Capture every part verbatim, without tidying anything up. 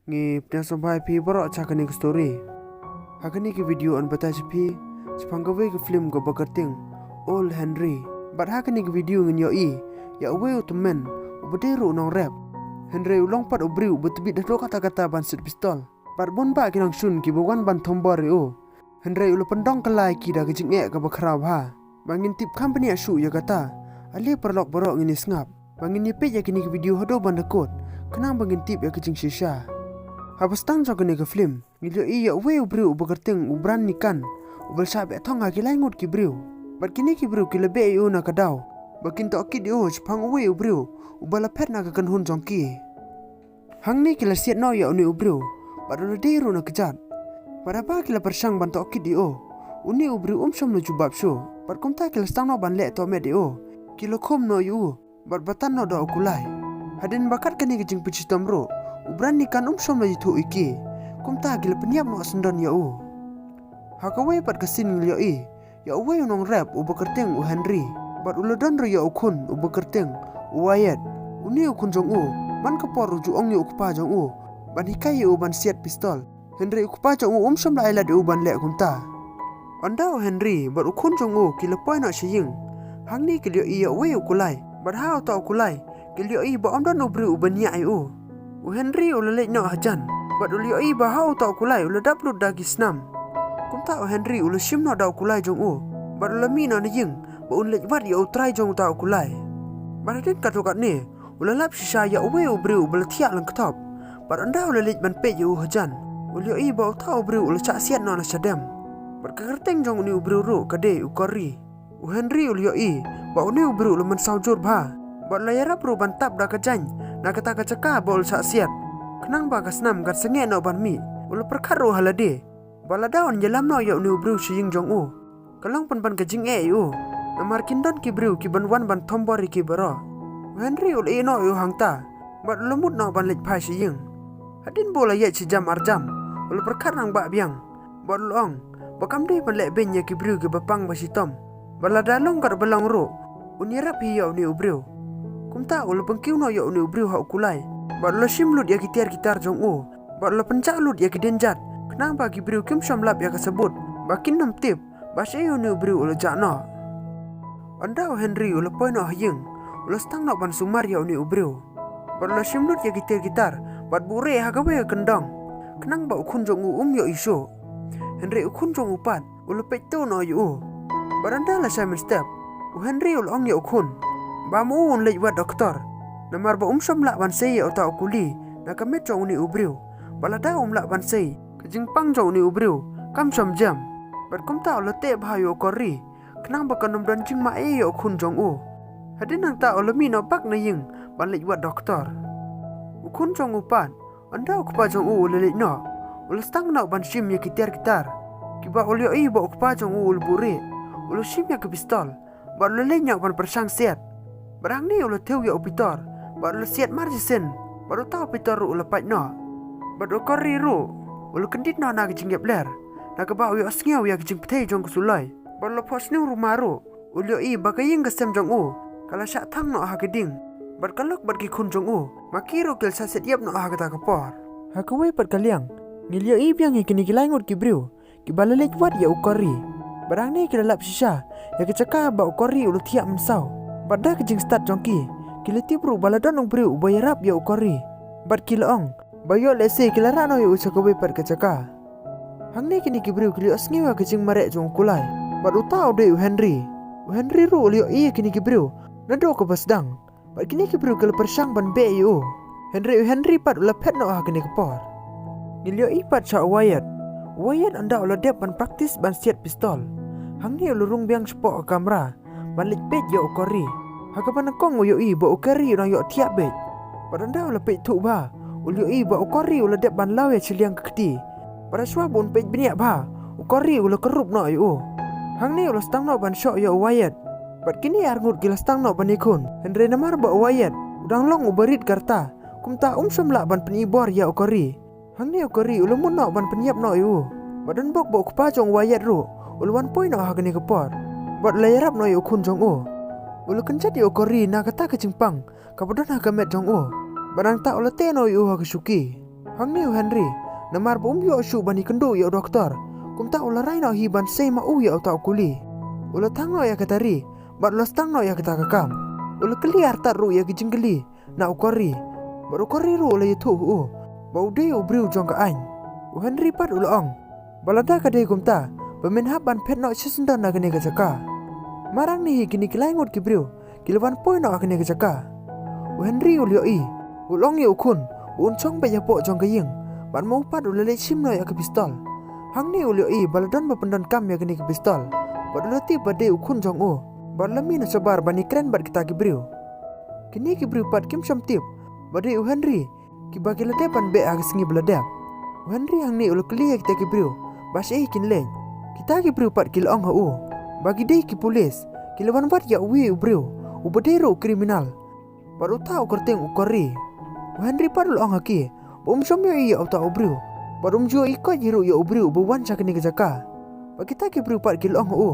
Ngi pdiang sngewbha ïa phi baroh sha kane ka story. Ha kane ka video yn batai sha phi shaphang kawei ka film kaba kyrteng Old Henry. Bad ha kane ka video ngin ïohi ïa uwei u tymmen uba dei ruh u nongrep. Hynrei u long pat u briew uba tbit haduh katta katta ban siat pistol. Bad bun bah ki nongshun kiba wan ban thombor ïa u. Hynrei u la pyndong kylla ïa ki da ka jingeh kaba khraw bha. Ba ngin tip kham bniah shuh ïa kata, ale paralok baroh ngin ïa sngap. Ba ngin ïa peit ïa kine ki video haduh ban da kut, khnang ba ngin tip ïa ka jingshisha. Haba sdang jong kane ka film, ngi la ïohi ïa uwei u briew uba kyrteng u Bran Nikan, uba la shah beh thong ha ki lai ngut ki briew. Bad kine ki briew ki la beh ïa u na ka daw ba kin tohkit ïa u shaphang uwei u briew uba la phet na ka kynhun jong ki. Hangne ki la siat noh ïa une u briew bad u la dei ruh na kjat. Bad haba ki la pyrshang ban tohkit ïa u, une u briew um shym la jubab shuh. Bad kumta ki la sdang noh ban leh tohmet ïa u. Ki la khum noh ïa u bad batan noh da u kulai. Hadien ba kat kane ka jingpynshitom ruh, u Bran Nikan um shym la ïathuh ïa ki. Kumta ki la pynïap noh syndon ïa u. Ha kawei pat ka scene ngi la ïohi ïa uwei u nongrep uba kyrteng u Henry. Bad u la don ruh ïa u khun uba kyrteng u Wyatt. Une u khun jong u man ka por u ju ong ïa u kpa jong u ban hikai ïa u ban siat pistol. Hynrei u kpa jong u um shym la ai lad ïa u ban leh kumta. Ynda u Henry bad u khun jong u ki la poi noh sha ïing, hangne ki la ïohi ïa uwei u kulai. Bad ha uta u kulai ki la ïohi ba ym don u briew uba ñiah ïa u. U Henry u la leit noh hajan bad u la ïohi ba ha uta u kulai u la dap lut da ki snam. Kumta u Henry u la shim noh da u kulai jong u bad u la mih noh na ïing ba un leit wad ïa u trai jong uta u kulai. Bad hadien katto katne u la lap shisha ïa uwei u briew uba la thiah lyngkthop. Bad ynda u la leit ban peit ïa u hajan, u la ïohi ba uta u briew u la shah siat noh na shadem. Bad ka kyrteng jong une u briew ruh ka dei u Corey. U Henry u la ïohi ba une u briew u la mynsaw jur bha bad u la ïarap ruh ban tap da ka jaiñ na kata ka jaka ba u la shah siat, khnang ba ka snam kan sangeh noh ban mih. U la pyrkhat ruh ha lade ba lada un ïalam noh ïa une u briew sha ïing jong u, ka long pynban ka jingeh ïa u, namar kin don ki briew ki ban wan ban thombor ïa ki baroh. U Henry u la ïeh noh ïa u hangta bad u la mut noh ban leit phai sha ïing. Hadien ba u la ïaid shi jam ar jam, u la pyrkhat rangbah biang bad u la ong ba kam dei ban leh beiñ ïa ki briew kiba pang ba shitom. Bad lada long katba long ruh, un ïarap hi ïa une u briew. Kumta u la pynkiew noh ïa une u briew ha u kulai bad u la shim lut ïa ki tiar ki tar jong u bad u la pynjah lut ïa ki dienjat, khnang ba ki briew kim shym lap ïa ka sabut ba kin nym tip ba shaei une u briew u la jah noh. Ynda u Henry u la poi noh ha ïing, u la sdang noh ban sumar ïa une u briew bad u la shim lut ïa ki tiar ki tar bad buhrieh ha kawei ka kyndong, khnang ba u khun jong u um ïohi shuh. Hynrei u khun jong u pat u la peit to noh ïa u. Bad ynda la shai mynstep, u Henry u la ong ïa u khun ba ma u un leit wad doktor, namar ba um shym lah ban sei ïa uta u kuli na ka met jong une u briew. Bad lada um lah ban sei, ka jingpang jong une u briew kam shym jem. Bad kumta u la teh bha ïa u Corey, khnang ba kan ym don jingmah ei ïa u khun jong u. Hadien nangta u la mih noh bak na ïing ban leit wad doktor. U khun jong u pat, ynda u kpa jong u u la leit noh, u la sdang noh ban shim ïa ki tiar ki tar kiba u la ïohi ba u kpa jong u u la buhrieh. U la shim ïa ki pistol bad u la leit noh ban pyrshang siat. Bad hangne u la thew ïa u Pitor bad u la siat mar shisien, bad uta u Pitor ruh u la pait noh. Bad u Corey ruh u la kyndit noh na ka jingïapler, na kaba u ïohsngew ïa ka jingpyrthei jong ka suloi. Bad u la phohsniew rumah ruh, u la ïohi ba ka ïing ka sem jong u ka la shah thang noh ha ka ding. Bad ka lok bad ki khun jong u ma ki ruh ki la shah siat ïap noh ha kata ka por. Ha kawei pat ka liang, ngi la ïohi biang ïa kine ki lai ngut ki briew kiba la leit wad ïa u Corey. Bad hangne ki la lap shisha ïa ka jaka ba u Corey u la thiah mynsaw. Bad da ka jingstad jong ki, ki la tip ruh ba la don u briew uba ïarap ïa u Corey. Bad ki la ong ba ïoh lehse ki la rah noh ïa u sha kawei pat ka jaka. Hangne kine ki briew ki la ïohsngew ïa ka jingmareh jong u kulai bad uta u dei u Henry. U Henry ruh u la ïohi ïa kine ki briew naduh kaba sdang. Bad kine ki briew ki la pyrshang ban beh ïa u. Hynrei u Henry pat u la phet noh ha kane ka por. Ngi la ïohi pat sha u Wyatt. U Wyatt ynda u la dep ban praktis ban siat pistol, hangne u la rung biang shapoh ka kamra ban leit peit ïa u Corey. Ha kaba nyngkong u ïohi ba u Corey u dang ïoh thiah beit. Bad ynda u la peit thuh bha, u la ïohi ba u Corey u la dep ban law ïa shiliang ka kti. Bad shuwa ba un peit bniah bha, u Corey u la kyrrup noh ïa u. Hangne u la sdang noh ban shoh ïa u Wyatt. Bad kine arngut ki la sdang noh ban ïakhun. Hynrei namar ba u Wyatt u dang long uba rit ka rta, kumta um shym lah ban pyni bor ïa u Corey. Hangne u Corey u la mut noh ban pynïap noh ïa u. Bad don bok ba u kpa jong u Wyatt ruh u la wan poi noh ha kane ka por bad u la ïarap noh ïa u khun jong u. U la kynjat ïa u Corey na kata ka jingpang kaba don ha ka met jong u. Bad nangta u la teh noh ïa u ha ka shuki. Hangne u Henry, namar ba um ïoh shuh ban ïakynduh ïa u doktor, kumta u la rai noh hi ban sei ma u ïa uta u kuli. U la thang noh ïa kata ri bad u la sdang noh ïa kata ka kam. U la kylli artat ruh ïa ki jingkylli na u Corrie, bad u Corrie ruh u la ïathuh ha u ba u dei u briew jong ka aiñ. U Henry pat u la ong ba lada ka dei kumta, ba men hap ban phet noh shisyndon na kane ka jaka. Mar hangne hi kine ki lai ngut ki briew ki la wan poi noh ha kane ka jaka. U Henry u la ïohi, u la ong ïa u khun ba un shong beit hapoh jong ka ïing, bad ma u pat u la leit shim noh ïa ka pistol. Hangne u la ïohi ba la don ba pyndonkam ïa kane ka pistol, bad u la tip ba dei u khun jong u, bad u la mih na shabar ban ïakren bad kita ki briew. Kine ki briew pat kim shym tip ba dei u Henry kiba ki la dep ban beh ha ka sngi ba la dep. U Henry hangne u la kylli ïa kita ki briew ba shaei kin leit. Kita ki briew pat ki la ong ha u ba ki dei ki pulis, ki la wan wad ïa uwei u briew uba dei ruh u kriminal, bad uta u kyrteng u Corrie. U Henry pat u la ong ha ki ba um shym ïohi ïa uta u briew, bad um ju ïohi koit hi ruh ïa u briew uba wan sha kane ka jaka. Bad kita ki briew pat ki la ong ha u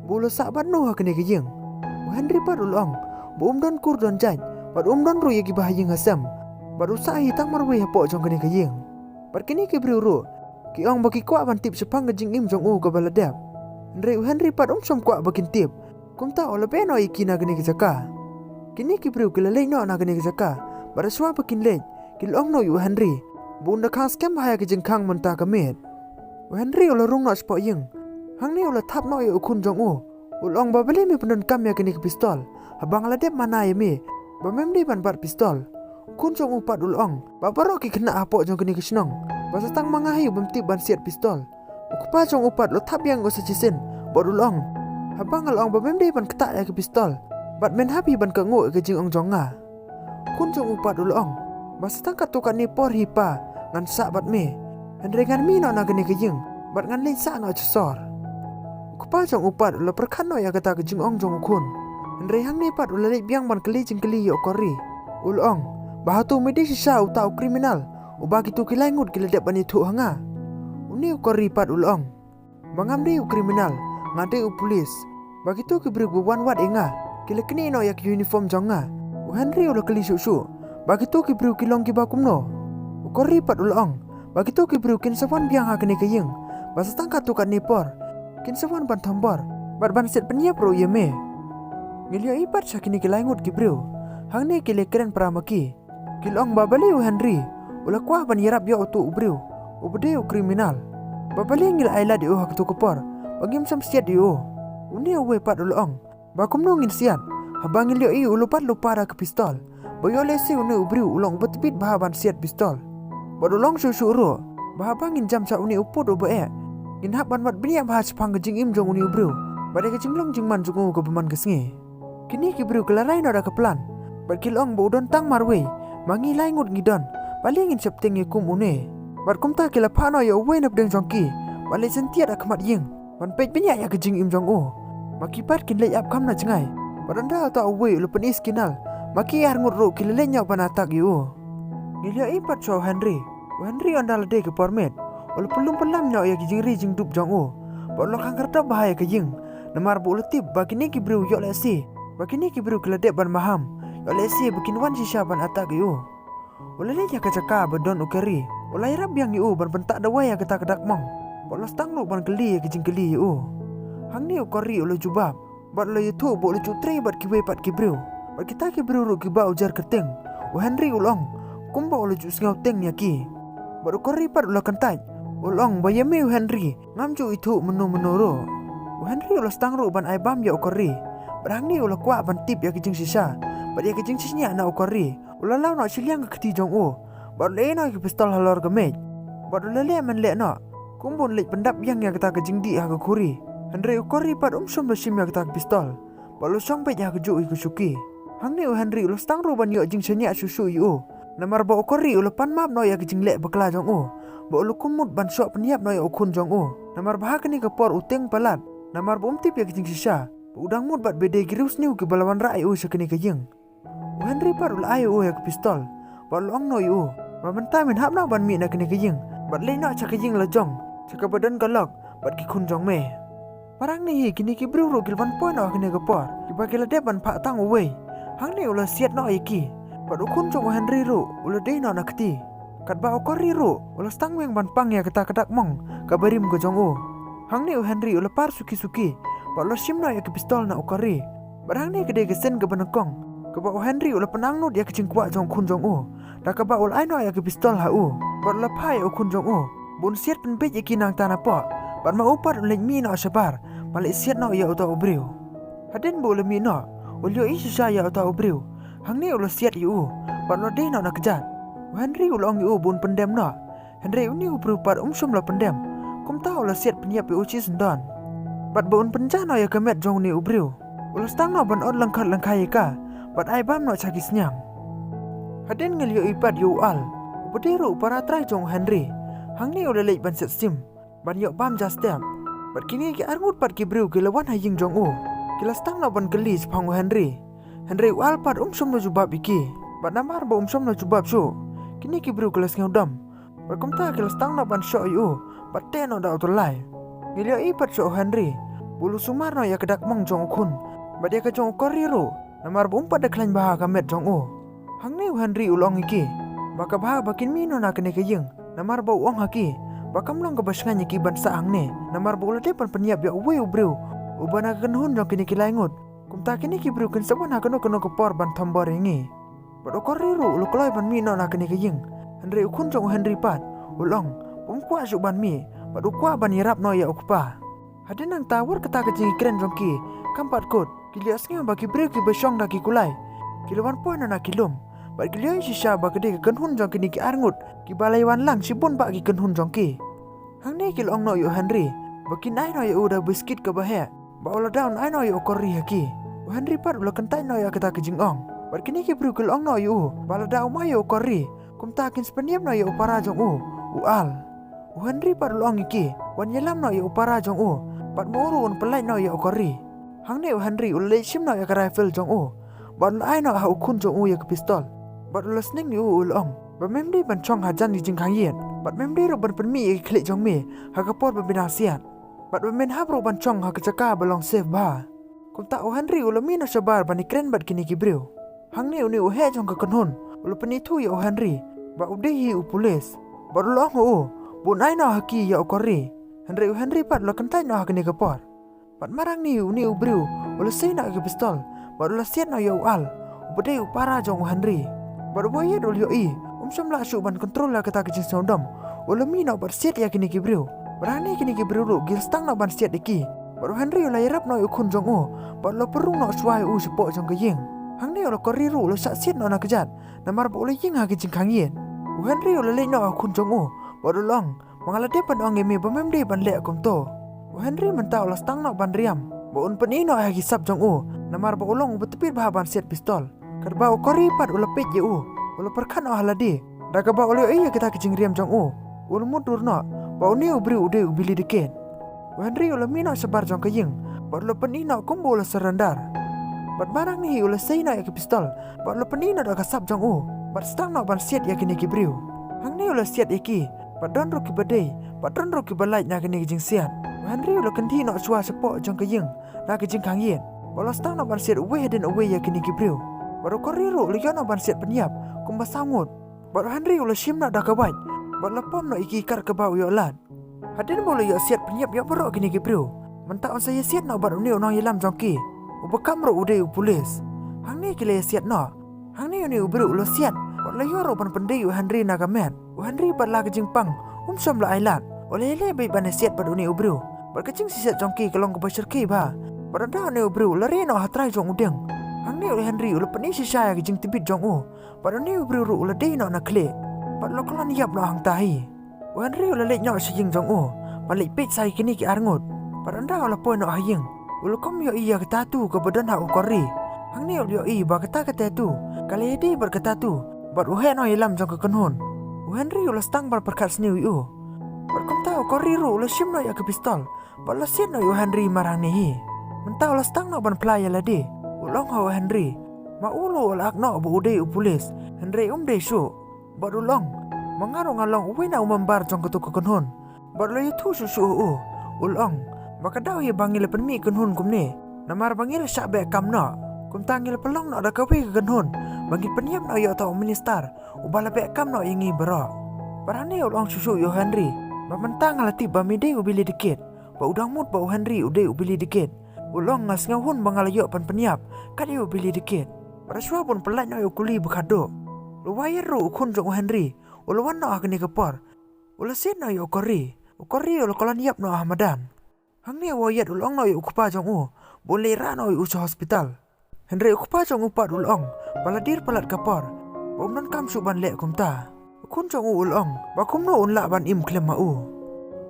ba u la sah bad no ha kane ka ïing. U Henry pat u la ong ba um don kur don jait, bad um don ruh ïa kiba ha ïing ha sem, bad u sah hi tang marwei hapoh jong kane ka ïing. Bad kine ki briew ruh ki ong ba ki kwah ban tip shaphang ka jingim jong u kaba la dep. Hynrei u Henry pat um shym kwah ba kin tip, kumta u la beh noh ïa ki na kane ka jaka. Kine ki briew ki la leit noh na kane ka jaka, bad shuwa ba kin leit ki la ong noh ïa u Henry ba un da khang skhem bha ïa ka jingkhang mynta ka miet. U Henry u la rung noh shapoh ïing, hangne u la thap noh ïa u khun jong u. U la ong ba balei me pyndonkam ïa kane ka pistol, haba nga la dep mana ïa me ba mem dei ban bat pistol. U khun jong u pat u la ong ba baroh ki khynnah hapoh jong kane ka shnong, ba sa tang ma nga hi u bym tip ban siat pistol. U kpa jong u pat u la thap biang ïa u sa shisien, bad u la ong, haba nga la ong ba mem dei ban ktah ïa ka pistol, bad men hap hi ban kohnguh ïa ka jingong jong nga. U khun jong u pat u la ong ba sa tang katto katne por hi pa, ngan sah bad me. Hynrei ngan mih noh na kane ka ïing bad ngan leit sah noh sha sor. U kpa jong u pat u la pyrkhat noh ïa kata ka jingong jong u khun. Hynrei hangne pat u la leit biang ban kylli jingkylli ïa u Corrie. U la ong ba hato me dei shisha uta u kriminal uba kito ki lai ngut ki la dep ban ïathuh ha nga? Une u Corrie pat u la ong ba ngam dei u kriminal, nga dei u pulis. Ba kito ki briew ba wan wad ïa nga ki la knieh noh ïa ki uniform jong nga. U Henry u la kylli shuh shuh ba kito ki briew ki long kiba kumno. U Corrie pat u la ong ba kito ki briew kin sa wan biang ha kane ka ïing, ba sa tang katto katne por kin sa wan ban thombor bad ban siat pynïap ruh ïa me. Ngi la ïohi pat sha kine ki lai ngut ki briew, hangne ki la kren para ma ki. Ki la ong ba balei u Henry u la kwah ban ïarap ïa uto u briew uba dei u kriminal, ba balei ngi la ai lad ïa u ha kato ka por ba ngim shym siat ïa u. Une uwei pat u la ong ba kumno ngin siat, haba ngi la ïohi u la bat lypa da ka pistol, ba ïoh lehse une u briew u long uba tbit bha ban siat pistol. Bad u la ong shuh shuh ruh ba haba ngin jam sha une u pud uba eh, ngin hap ban wad bniah bha shaphang ka jingim jong une u briew bad ïa ka jinglong jingman jong u kaba man ka sngi. Kine ki briew ki la rai noh da ka plan bad ki la ong ba u don tang marwei, ma ngi lai ngut ngi don, balei ngin sheptieng ïa kum une. Bad kumta ki la phah noh ïa uwei na pdeng jong ki ban leit syntiat ha khmat ïing ban peit bniah ïa ka jingim jong u. Ma ki pat kin leit ap kham na jngai, bad ynda uta uwei u la pyni signal, ma ki arngut ruh ki la leit noh ban attack ïa u. Ngi la ïohi pat sha u Henry. U Henry ynda la dei ka por miet u la pynlum pynlam noh ïa ki jingri jingdup jong u, bad u la khang kyrtop bha ïa ka ïing, namar ba u la tip ba kine ki briew ïoh lehse ba kine ki briew ki la dep ban maham, ïoh lehse ba kin wan shisha ban attack ïa u. U la leit ïa ka jaka ba don u Corrie, u la ïarap biang ïa u ban pyntah dawai ïa kata ka dakmong, bad u la sdang ruh ban kylli ïa ki jingkylli ïa u. Hangne u Corrie u la jubab bad u la ïathuh ba u la ju trei bad kiwei pat ki briew, bad kita ki briew ruh kiba u jer kyrteng. U Henry u la ong kumba u la ju sngew teng ïa ki. Bad u Corrie pat u la kyntait, u la ong ba ïa me u Henry ngam ju ithuh mynno mynno ruh. U Henry u la sdang ruh ban ai bam ïa u Corrie, bad hangne u la kwah ban tip ïa ki jingshisha bad ïa ki jingshaniah na u Corrie. U la law noh shiliang ka kti jong u bad u la ïeh noh ïa ka pistol halor ka mej, bad u la leh men leh noh kumba un leit pyndap biang ïa kata ka jingdih ha ka khuri. Hynrei u Corrie pat um shym la shim ïa kata ka pistol, bad u la shong beit ha kajuh ïa ka shuki. Hangne u Henry u la sdang ruh ban ïoh jingshaniah shuh shuh ïa u, namar ba u Corrie u la pan map noh ïa ka jingleh bakla jong u, bad u la kum mut ban shoh pynïap noh ïa u khun jong u, namar ba ha kane ka por u teng palat, namar ba um tip ïa ka jingshisha ba u dang mut bad ba dei ki riewsniew kiba la wanrah ïa u sha kane ka ïing. U Henry pat u la ai ïa u ïa ka pistol bad u la ong noh ïa u ba mynta men hap noh ban mih na kane ka ïing bad leit noh sha ka ïing la jong, sha kaba don ka lok bad ki khun jong me. Mar hangne hi kine ki briew ruh ki la wan poi noh ha kane ka por, kiba ki la dep ban phah tang uwei. Hangne u la siat noh ïa ki, bad u khun jong u Henry ruh u la dei noh na kti. Katba u Corrie ruh u la sdang weng ban pang ïa kata ka dak mong kaba rim ka jong u. Hangne u Henry u la par suki suki bad u la shim noh ïa ka pistol na u Corrie. Bad hangne ka dei ka sien kaba nyngkong kaba u Henry u la pynangnud ïa ka jingkwah jong u khun jong u, da kaba u la ai noh ïa ka pistol ha u bad u la phah ïa u khun jong u ba un siat pynbeit ïa ki nangta napoh, bad ma u pat un leit mih noh shabar ban leit siat noh ïa uta u briew. Hadien ba u la mih noh, u la ïohi shisha ïa uta u briew. Hangne u la siat ïa u bad u la dei noh na kjat. U Henry u la ong ïa u ba un pyndem noh, hynrei une u briew pat um shym la pyndem. Kumta u la siat pynïap ïa u shisyndon. Bad ba un pynjah noh ïa ka met jong une u briew, u la sdang noh ban ot lyngkhot lyngkhai ïa ka bad ai bam noh sha ki sniang. Hadien ngi la ïohi pat ïa u Al, uba dei ruh u para trai jong u Henry. Hangne u la leit ban siat sim ban ïoh bam ja step. Bad kine ki arngut pat ki briew ki la wan ha ïing jong u. Ki la sdang noh ban kylli shaphang u Henry, hynrei u Al pat um shym la jubab ïa ki. Bad namar ba um shym la jubab shuh, kine ki briew ki la sngewdom. Bad kumta ki la sdang noh ban shoh ïa u bad teh noh da u tyllai. Ngi la ïohi pat shuh u Henry ba u la sumar noh ïa ka dak mong jong u khun bad ïa ka jong u Corrie ruh, namar ba um pat da khlaiñ bha ha ka met jong u. Hangne u Henry u la ong ïa ki ba ka bha ba kin mih noh na kane ka ïing, namar ba u ong ha ki ba kam long kaba shngaiñ ïa ki ban sah hangne, namar ba u la dep ban pynïap ïa uwei u briew uba na ka kynhun jong kine ki lai ngut. Kumta kine ki briew kin sa wan ha kano kano ka por ban thombor ïa ngi. Bad u Corrie ruh u la kloi ban mih noh na kane ka ïing, hynrei u khun jong u Henry pat u la ong ba um kwah shuh ban mih bad u kwah ban ïarap noh ïa u kpa. Hadien nangta wat kata ka jingkren jong ki kam pat kut, ki la ïohsngew ba ki briew kiba shong da ki kulai ki la wan poi noh na ki lum. Bad ki la ïohi shisha ba ka dei ka kynhun jong kine ki arngut kiba la ïa wan lang shibun bah ki kynhun jong ki. Hangne ki la ong noh ïa u Henry ba kin ai noh ïa u da u biskit kaba heh, ba u lada un ai noh ïa u Corrie ha ki. U Henry pat u la kyntait noh ïa kata ka jingong. Bad kine ki briew ki la ong noh ïa u ba lada um ai ïa u Corrie, kumta kin sa pynïap noh ïa u para jong u, u Al. U Henry pat u la ong ïa ki, wan ïalam noh ïa u para jong u bad ma u ruh un pyllait noh ïa u Corrie. Hangne u Henry u la leit shim noh ïa ka rifle jong u bad u la ai noh ha u khun jong u ïa ka pistol. Bad u la sneng ïa u, u la ong ba mem dei ban shong hajan ki jingkhang ïit, bad mem dei ruh ban pynmih ïa ki khlieh jong me ha ka por ba me dang siat, bad ba men hap ruh ban shong ha ka jaka ba long safe bha. Kumta u Henry u la mih noh shabar ban ïakren bad kine ki briew. Hangne une u heh jong ka kynhun u la pynithuh ïa u Henry ba u dei hi u pulit, bad u la ong ha u ba un ai noh ha ki ïa u Corrie. Hynrei u Henry pat u la kyntait noh ha kane ka por. Bad marhangne une u briew u la sei noh ïa ka pistol bad u la siat noh ïa u Al, uba dei u para jong u Henry. Bad uba ïeit u la ïohi um shym lah shuh ban kontrol ïa kata ka jingsngewdom, u la mih noh bad siat ïa kine ki briew. Bad hangne kine ki briew ruh ki la sdang noh ban siat ïa ki. Bad u Henry u la ïarap noh ïa u khun jong u bad u la pynrung noh shuwa ïa u shapoh jong ka ïing. Hangne u la Corrie ruh u la shah siat noh na kjat, namar ba u la ïeng ha ka jingkhang ïit. U Henry u la leit noh ha u khun jong u bad u la ong ba nga la dep ban ong ïa me ba mem dei ban leh kumto. U Henry mynta u la sdang noh ban riam ba un pyni noh ha ki sap jong u, namar ba u long uba tbit bha ban siat pistol. Katba u Corrie pat u la peit ïa u, u la pyrkhat noh ha lade, da kaba u la ïohi ïa kata ka jingriam jong u, u la mutdur noh ba une u briew u dei u bili dket. U Henry u la mih noh shabar jong ka ïing bad u la pyni noh kumba u la surrender. Bad marhangne hi u la sei noh ïa ka pistol bad u la pyni noh da ka sap jong u bad sdang noh ban siat ïa kine ki briew. Hangne u la siat ïa ki bad don ruh kiba dei bad don ruh kiba lait na kane ka jingsiat. U Henry u la kyndit noh shuwa shapoh jong ka ïing na ka jingkhang ïit bad u la sdang noh ban siat uwei hadien uwei ïa kine ki briew. Bad u Corrie ruh u la ïoh noh ban siat pynïap kumba saw ngut. Bad u Henry u la shim noh da ka wait bad u la pom noh ïa ki kat kaba u ïoh lad. Hadien ba u la ïoh siat pynïap ïa baroh kine ki briew, mynta un sa ïa siat noh bad une u nongïalam jong ki, uba kam ruh u dei u pulit. Hangne ki la ïa siat noh. Hangne une u briew u la siat bad u la ïoh ruh ban pyndei ïa u Henry na ka met. U Henry bad la ka jingpang um shym la ailad, u la ïaleh beit ban ïa siat bad une u briew. Bad ka jingsisiat jong ki ka long kaba shyrkhei bha. Bad ynda une u briew u la rieh noh ha trai jong u dieng, hangne u Henry u la pyni shisha ïa ka jingtbit jong u. Bad une u briew ruh u la dei noh na khlieh bad u la kyllon ïap noh hangta hi. U Henry u la leit noh sha ïing jong u ban leit peit sa ïa kine ki arngut. Bad ynda u la poi noh ha ïing, u la kham ïohi ïa ka tattoo kaba don ha u Corrie. Hangne u la ïohi ba kata ka tattoo ka la ïadei bad ka tattoo bad u heh nongïalam jong ka kynhun. U Henry u la sdang ban pyrkhat sniew ïa u. Bad kumta u Corrie ruh u la shim noh ïa ka pistol bad u la siat noh ïa u Henry marhangne hi. Mynta u la sdang noh ban phla ïa lade. U la ong ha u Henry, ma u ruh u la ak noh ba u dei u pulit, hynrei um dei shuh. Bad u la ong, ma nga ruh nga long uwei na u member jong kato ka kynhun. Bad u la ïathuh shuh shuh ha u. U la ong ba ka daw hi ba ngi la pynmih kynhun kumne, namar ba ngi la shah beh kam noh. Kumta ngi la pynlong noh da kawei ka kynhun ba ngin pynïap noh ïa uta u minister uba la beh kam noh ïa ngi baroh. Bad hangne u la ong shuh shuh ïa u Henry ba mynta nga la tip ba me dei u Billy the Kid. Ba u dang mut ba u Henry u dei u Billy the Kid. U la ong nga sngewhun ba nga la ïoh ban pynïap kat ïa u Billy the Kid. Bad shuwa ban pyllait noh ïa u kuli ba khatduh, u Wyatt ruh u khun jong u Henry u la wan noh ha kane ka por. U la siat noh ïa u Corey. U Corey u la kyllon ïap noh ha madan. Hangne u Wyatt u la ong noh ïa u kpa jong u ba un leit rah noh ïa u sha hospital. Hynrei u kpa jong u pat u la ong ba la dier palat ka por, ba um donkam shuh ban leh kumta. U khun jong u u la ong ba kumno un lah ban im khlem ma u.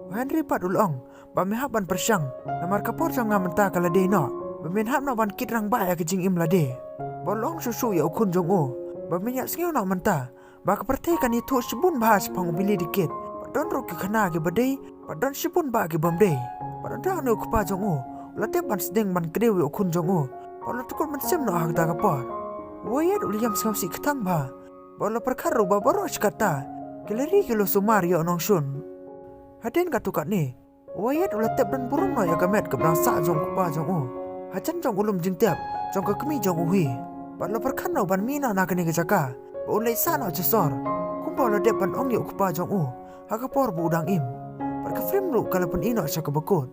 U Henry pat u la ong ba me hap ban pyrshang, namar ka por jong nga mynta ka la dei noh, ba men hap noh ban kit rangbah ïa ka jingim lade. Bad u la ong shuh shuh ïa u khun jong u ba men ïa sngew noh mynta ba ka pyrthei kan ïathuh shibun bha shaphang u Billy the Kid. Bad don ruh ki khana kiba dei, bad don shibun bah ki bym dei. Bad ynda hangne u kpa jong u u la dep ban sdang ban kdew ïa u khun jong u, bad u la tkut mynsiem noh ha kata ka por. U Wyatt u la ïam sngewsih kthang bha, bad u la pyrkhat ruh ba baroh shi katta ki la ri ki la sumar ïa u nongshun. Hadien katto katne, u Wyatt u la tep don burom noh ïa ka met kaba dang sah jong u kpa jong u hajan jong u lum jingtep jong ka kmie jong u hi. Bad u la pyrkhat noh ban mih noh na kane ka jaka, ba un leit sah noh sha sor, kumba u la dep ban ong ïa u kpa jong u ha ka por ba u dang im. Bad ka film ruh ka la pyni noh sha kaba kut.